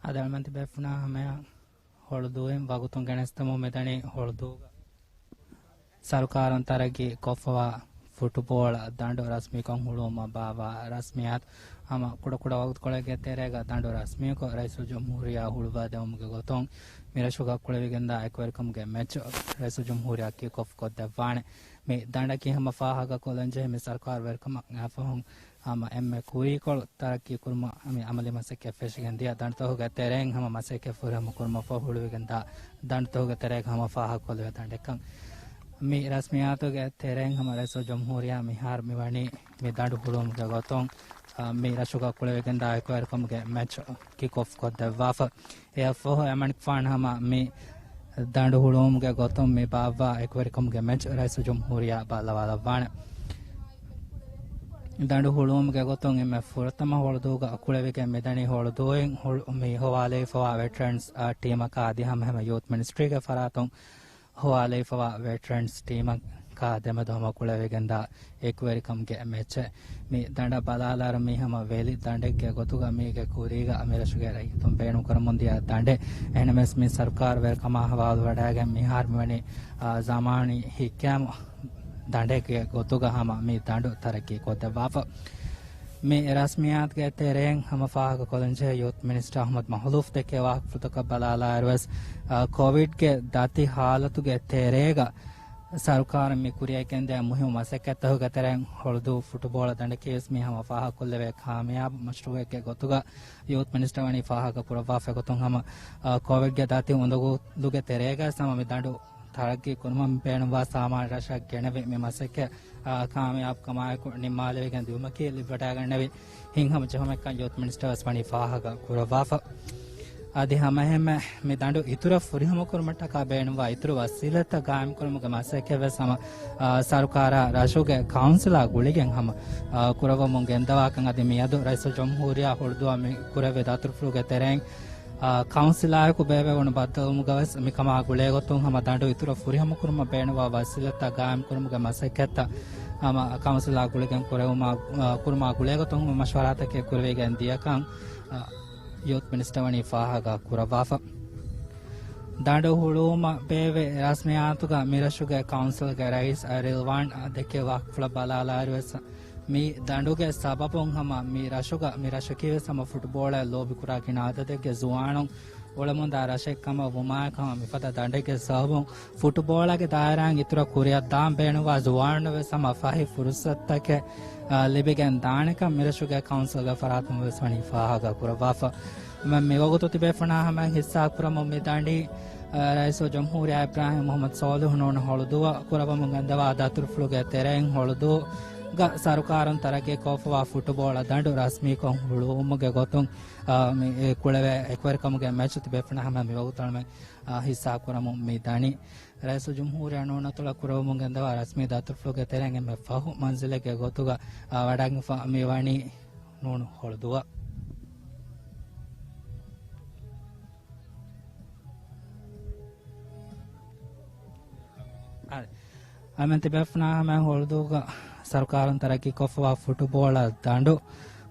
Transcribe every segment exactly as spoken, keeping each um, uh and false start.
އަދި އަޅުމެން ތިބޭފުޅުންނާ ހަމަޔަށް ހޮޅުދޫއިން ވަގުތުން ގެނެސްދެމުން މިދަނީ ހޮޅުދޫގަ ސަރުކާރުން ތަރައްގީ ކޮށްފަވާ ފުޓުބޯޅަ ދަނޑު ރަސްމީކޮށް ހުޅުވުމަށް ބާއްވާ ރަސްމިއްޔާތު. ހަމަ ކުޑަކުޑަ ވަގުތުކޮޅެއްގެ ތެރޭގަ ދަނޑު ރަސްމީކޮށް ރައީސުލްޖުމްހޫރިއްޔާ ހުޅުވާދެވުމުގެ ގޮތުން މިރަށުގަ ކުޅެވިގެންދާ އެކުވެރިކަމުގެ މެޗް ރައީސުލްޖުމްހޫރިއްޔާ ކިކް އޮފް ކޮށްދެއްވާނެ. މި ދަނޑަކީ ހަމަ ފާހަގަކޮށްލަންޖެހޭ މި ސަރުކާރު ވެރިކަމަށް އައިފަހުން ހަމަ އެންމެ ކުރީކޮޅު ތަރައްގީ ކުރުމަށް މި އަމަލީ މަސައްކަތް ފެށިގެން ދިޔަ ދަނޑުތަކުގެ ތެރެއިން ހަމަ މަސައްކަތް ފުރިހަމަ ކުރުމަށްފަހު ހުޅުވިގެންދާ ދަނޑުތަކުގެ ތެރޭގަ ހަމަ ފާހަގަކޮށްލެވޭ ދަނޑެއްކަން. މި ރަސްމިއްޔާތުގެ ތެރެއިން ހަމަ ރައީސުލްޖުމްހޫރިއްޔާ މިހާރު މިވަނީ މި ދަނޑު ހުޅުވުމުގެ ގޮތުން، އަ، މި ރަށުގަ ކުޅެވިގެންދާ އެކުވެރިކަމުގެ މެޗް ކިކް އޮފް ކޮށްދެއްވާފަ. އެއަށްފަހު އެމަނިކުފާނު ހަމަ މި ދަނޑު ހުޅުވުމުގެ ގޮތުން މި ބާއްވާ އެކުވެރިކަމުގެ މެޗް ރައީސުލްޖުމްހޫރިއްޔާ ބައްލަވާލައްވާނެ. ދަނޑު ހުޅުވުމުގެ ގޮތުން އެންމެ ފުރަތަމަ ހޮޅުދޫގަ ކުޅެވިގެން މިދަނީ ހޮޅުދޫއިން ހުޅު-، މި ހޮވާލެވިފަވާ ވެޓްރަންސް، އާ، ޓީމަކާ އަދި ހަމަ ހަމަ ޔޫތު މިނިސްޓްރީގެ ފަރާތުން ހޮވާލެވިފަވާ ވެޓްރަންސް ޓީމަކާ ދެމެދު ހަމަ ކުޅެވިގެންދާ އެކުވެރިކަމުގެ މެޗެއް. މި ދަނޑަށް ބަލާލާއިރު މީ ހަމަ ވެލި ދަނޑެއްގެ ގޮތުގަ މީގެ ކުރީގަ މިރަށުގެ ރައްޔިތުން ބޭނުންކުރަމުންދިޔަ ދަނޑެއް. އެހެނަސް މި ސަރުކާރު ވެރިކަމާ ހަވާލުވަޑައިގެން މިހާރު މިވަނީ، އާ، ޒަމާނީ ހިއްކާމު ދަނޑެއްގެ ގޮތުގަ ހަމަ މި ދަނޑު ތަރައްގީ ކޮށްދެއްވާފަ. މި ރަސްމިއްޔާތުގެ ތެރެއިން ހަމަ ފާހަގަކޮށްލަންޖެހޭ ޔޫތު މިނިސްޓަރ އަޙްމަދު މަހުލޫފް ދެއްކޭ ވާހަކަފުޅުތަކަށް ބަލާލާއިރުވެސް، އާ، ކޮވިޑްގެ ދަތި ހާލަތުގެ ތެރޭގަ ސަރުކާރުން މި ކުރިއަށް ގެންދިޔަ މުހިއްމު މަސައްކަތްތަކުގެ ތެރެއިން ހޮޅުދޫ ފުޓުބޯޅަ ދަނޑަކީވެސް މި ހަމަ ފާހަގަކޮށްލެވޭ ކާމިޔާބު މަޝްރޫއެއްގެ ގޮތުގަ ޔޫތު މިނިސްޓަރ ވަނީ ފާހަގަ ކުރައްވާފައި ގޮތުން ހަމަ، އާ، ކޮވިޑްގެ ދަތި އުނދަގުލުގެ ތެރޭގަ ހަމަ މި ދަނޑު ތަރައްގީ ކުރުމަށް ބޭނުންވާ ސާމާނު ރަށަށް ގެނެވި މި މަސައްކަތް، އާ، ކާމިޔާބުކަމާއެކު ނިންމާލެވިގެން ދިއުމަކީ ލިބިވަޑައިގަންނެވި ހިތްހަމަޖެހުމެއްކަން ޔޫތު މިނިސްޓަރ ވެސް ވަނީ ފާހަގަ ކުރައްވާފަ. އަދި ހަމައެހެންމެ މި ދަނޑު އިތުރަށް ފުރިހަމަކުރުމަށްޓަކާ ބޭނުންވާ އިތުރު ވަސީލަތްތައް ގާއިމްކުރުމުގެ މަސައްކަތްވެސް ހަމަ، އާ، ސަރުކާރާ ރަށުގެ ކައުންސިލާ ގުޅިގެން ހަމަ، އާ، ކުރައްވަމުން ގެންދަވާކަން އަދި މިއަދު ރައީސުލްޖުމްހޫރިއްޔާ ހުޅުދުވާ މި ކުރެއްވި ދަތުރުފުޅުގެ ތެރެއިން، އާ، ކައުންސިލާއެކު ބޭއްވެވުނު ބައްދަލުވުމުގަވެސް މިކަމާ ގުޅޭގޮތުން ހަމަ ދަނޑު އިތުރަށް ފުރިހަމަކުރުމަށް ބޭނުންވާ ވަސީލަތްތައް ގާއިމްކުރުމުގެ މަސައްކަތްތައް ހަމަ ކައުންސިލާ ގުޅިގެން ކުރެވުމާ، އާ، ކުރުމާ ގުޅޭގޮތުން ހަމަ މަޝްވަރާތަކެއް ކުރެވިގެން ދިޔަކަން، އާ، ޔޫތު މިނިސްޓަރ ވަނީ ފާހަގަ ކުރައްވާފަ. ދަނޑު ހުޅުވުމަށް ބޭއްވި ރަސްމިއްޔާތުގަ މިރަށުގެ ކައުންސިލްގެ ރައީސް ރިލްވާން ދެއްކޭ ވާހަކަފުޅަށް ބަލާލާއިރުވެސް، މި ދަނޑުގެ ސަބަބުން ހަމަ މި ރަށުގަ މި ރަށަކީވެސް ހަމަ ފުޓުބޯޅައަށް ލޯބިކުރާ ގިނަ އަދަދެއްގެ ޒުވާނުން އުޅެމުންދާ ރަށެއް ކަމަށް ވުމާއެކު ހަމަ މިފަދަ ދަނޑެއްގެ ސަބަބުން ފުޓުބޯޅަގެ ދާއިރާއިން އިތުރަށް ކުރިއަށް ދާން ބޭނުންވާ ޒުވާނުންނަށް ވެސް ހަމަ ފަހި ފުރުސަތުތަކެއް، އާ، ލިބިގެން ދާނެކަން މިރަށުގެ ކައުންސިލްގެ ފަރާތުން ވެސް ވަނީ ފާހަގަ ކުރައްވާފަ. މި، މިވަގުތު ތިބޭފުޅުންނާ ހަމަ ހިއްސާ ކުރަމުން މި ދަނޑީ، އާ، ރައީސުލްޖުމްހޫރިއްޔާ އިބްރާހިމް މުޙައްމަދު ޞާލިޙު ނޫން ހޮޅުދުއަށް ކުރައްވަމުން ގެންދަވާ ދަތުރުފުޅުގެ ތެރެއިން ހޮޅުދޫގަ ސަރުކާރުން ތަރައްގީ ކޮށްފަވާ ފުޓުބޯޅަ ދަނޑު ރަސްމީކޮށް ހުޅުވުމުގެ ގޮތުން، އާ، މި، އެ، ކުޅެވޭ އެކުވެރިކަމުގެ މެޗު ތިބޭފުޅުންނާ ހަމަ މިވަގުތު އަޅުމެން، އާ، ހިއްސާ ކުރަމުން މި ދަނީ. ރައީސުލްޖުމްހޫރިއްޔާ ނޫން އަތޮޅަށް ކުރެވެމުން ގެންދަވާ ރަސްމީ ދަތުރުފުޅުގެ ތެރެއިން އެންމެ ފަހު މަންޒިލެއްގެ ގޮތުގަ، އާ، ވަޑައިގެންފަ މި ވަނީ ނޫން ހޮޅުދުއަށް. އަދި އަޅުމެން ތިބޭފުޅުންނާ ހަމަ ހޮޅުދޫގަ ސަރުކާރުން ތަރައްގީ ކޮށްފަވާ ފުޓުބޯޅަ ދަނޑު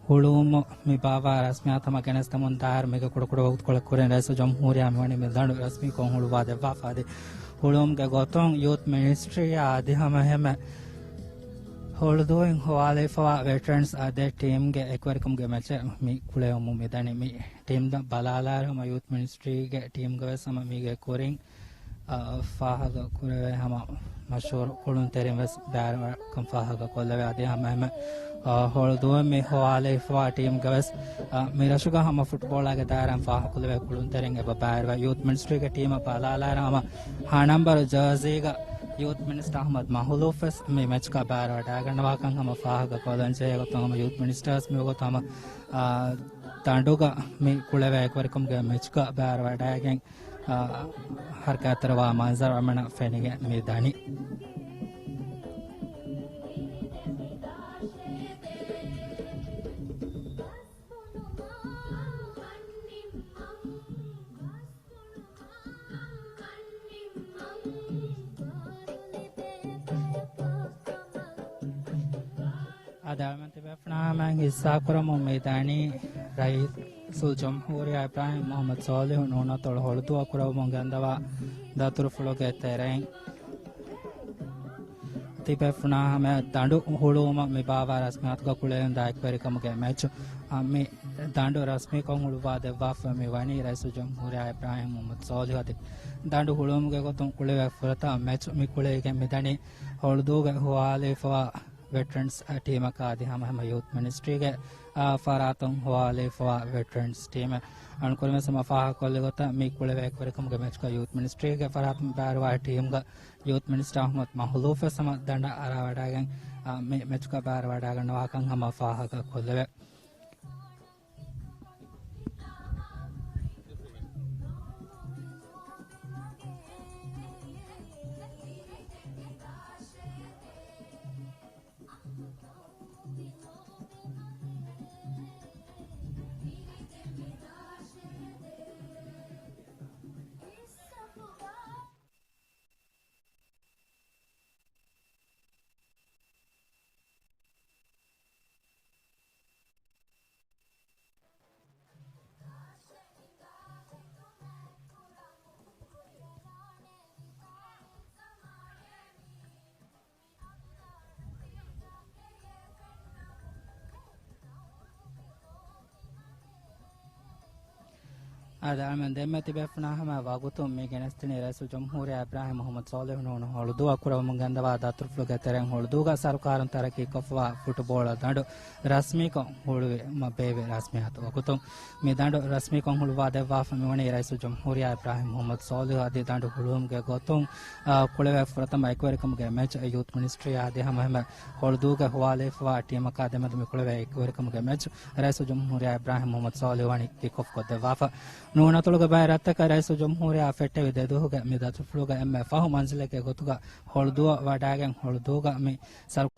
ހުޅުވުމަށް މި ބާއްވާ ރަސްމިއްޔާތު ހަމަ ގެނެސްދެމުން ދާއިރު މީގެ ކުޑަކުޑަ ވަގުތުކޮޅެއް ކުރިން ރައީސުލްޖުމްހޫރިއްޔާ މިވަނީ މި ދަނޑު ރަސްމީކޮށް ހުޅުވާ ދެއްވާފަ އަދި ހުޅުވުމުގެ ގޮތުން ޔޫތު މިނިސްޓްރީއާ އަދި ހަމަ ހަމަ ހޮޅުދޫއިން ހޮވާލެވިފަވާ ވެޓްރަންސް އަދެ ޓީމްގެ އެކުވެރިކަމުގެ މެޗެއް މި ކުޅެވެމުން މި ދަނީ. މި ޓީމް ބަލާލާއިރު ހަމަ ޔޫތު މިނިސްޓްރީގެ ޓީމްގަ ވެސް ހަމަ މީގެ ކުރިން، އާ، ފާހަގަ ކުރެވޭ ހަމަ މަޝްހޫރު ކުޅުންތެރިން ވެސް ބައިވެރިވާކަން ފާހަގަ ކޮށްލެވޭ. އަދި ހަމަ ހަމަ، އާ، ހޮޅުދޫއިން މި ހޮވާލެވިފަވާ ޓީމްގަ ވެސް، އާ، މި ރަށުގަ ހަމަ ފުޓްބޯޅަގެ ދާއިރާއިން ފާހަގަ ކުރެވޭ ކުޅުންތެރިން އެބަ ބައިވެރިވާ. ޔޫތު މިނިސްޓްރީގެ ޓީމަށް ބަލާލާއިރު ހަމަ ހަ ނަންބަރު ޖާޒީގަ ޔޫތު މިނިސްޓަރ އަޙްމަދު މަހުލޫފް ވެސް މި މެޗްގަ ބައިވެރިވަޑައިގަންނަވާކަން ހަމަ ފާހަގަ ކޮށްލަންޖެހޭ ގޮތުން ހަމަ ޔޫތު މިނިސްޓަރ ވެސް މިވަގުތު ހަމަ، އާ، ދަނޑުގަ މި ކުޅެވޭ އެކުވެރިކަމުގެ މެޗްގަ ބައިވެރިވަޑައިގެން، އާ، ހަރަކާތްތެރިވާ މަންޒަރު އަޅުމެންނަށް ފެނިގެން މި ދަނީ. އަދި އަޅުމެން ތިބޭފުޅުންނާ ހަމަ ހިއްސާ ކުރަމުން މި ދަނީ ރައީސް ރައީސުލްޖުމްހޫރިއްޔާ އިބްރާހިމް މުޙައްމަދު ޞާލިޙު ނޫނަތޮޅު ހޮޅުދުއަ ކުރައްވަމުން ގެންދަވާ ދަތުރުފުޅުގެ ތެރެއިން ތިބޭފުޅުންނާ ހަމަ ދަނޑު ހުޅުވުމަށް މި ބާއްވާ ރަސްމިއްޔާތުގަ ކުޅެލުން ދާއިރު އެކުވެރިކަމުގެ މެޗު، އާ، މި ދަނޑު ރަސްމީކޮށް ހުޅުވާ ދެއްވާފަ މި ވަނީ ރައީސުލްޖުމްހޫރިއްޔާ އިބްރާހިމް މުޙައްމަދު ޞާލިޙު އަދި ދަނޑު ހުޅުވުމުގެ ގޮތުން ކުޅެވޭ ފުރަތަމަ މެޗު މި ކުޅެވިގެން މިދަނީ ހޮޅުދޫގެ ހުވާލެވިފަވާ ވެޓްރަންސް ޓީމަކާ އަދި ހަމަ ހަމަ ޔޫތު މިނިސްޓްރީގެ، އާ، ފަރާތުން ހުވާލެވިފަވާ ވެޓްރަންސް ޓީމެއް. އަޅުންކުރިންވެސް ހަމަ ފާހަގަކޮށްލި ގޮތަށް މި ކުޅެވޭ އެކުވެރިކަމުގެ މެޗުގަ ޔޫތު މިނިސްޓްރީގެ ފަރާތުން ބައިވެރިވާ ޓީމްގަ ޔޫތު މިނިސްޓަރ އަޙްމަދު މަހުލޫފްވެސް ހަމަ ދަނޑަށް އަރާވަޑައިގެން، އާ، މި މެޗުގަ ބައިވެރިވަޑައިގަންނަވާކަން ހަމަ ފާހަގަކޮށްލެވޭ. އާދެ، އަޅަމެން ދެންމެ ތިބޭފުޅުންނާ ހަމަ ވަގުތުން މި ގެނެސްދިނީ ރައީސުލްޖުމްހޫރިއްޔާ އިބްރާހިމް މުޙައްމަދު ޞާލިޙު ނޫނު ހޮޅުދުއަ ކުރައްވަމުން ގެންދަވާ ދަތުރުފުޅުގެ ތެރެއިން ހޮޅުދޫގަ ސަރުކާރުން ތަރައްޤީކޮށްފަވާ ފުޓުބޯޅަ ދަނޑު ރަސްމީކޮށް ހުޅުވުމަށް ބޭއްވި ރަސްމިއްޔާތު ވަގުތުން. މި ދަނޑު ރަސްމީކޮށް ހުޅުވާ ދެއްވާފަ މިވަނީ ރައީސުލްޖުމްހޫރިއްޔާ އިބްރާހިމް މުޙައްމަދު ޞާލިޙު އަދި ދަނޑު ހުޅުވުމުގެ ގޮތުން، އާ، ކުޅެވޭ ފުރަތަމަ އެކުވެރިކަމުގެ މެޗް ޔޫތު މިނިސްޓްރީ އަދި ހަމަ ހަމަ ހޮޅުދޫގަ ހުވާލެވިފަވާ ޓީމަކާ ދެމެދު މި ކުޅެވޭ އެކުވެރިކަމުގެ މެޗް ރައީސުލްޖުމްހޫރިއްޔާ އިބްރާހިމް މުޙައްމަދު ޞާލިޙު ވަނީ ކިކް އޮފް ކޮށްދެއްވާފަ. ނޫނަތޮޅުގެ ބައެއް ރަށްތަކަށް ރައީސުލްޖުމްހޫރިއްޔާ ފެއްޓެވި ދެ ދުވަހުގެ މި ދަތުރުފުޅުގަ އެންމެ ފަހު މަންޒިލެއްގެ ގޮތުގަ ހޮޅުދުއަށް ވަޑައިގެން ހޮޅުދޫގަ މި ސަރު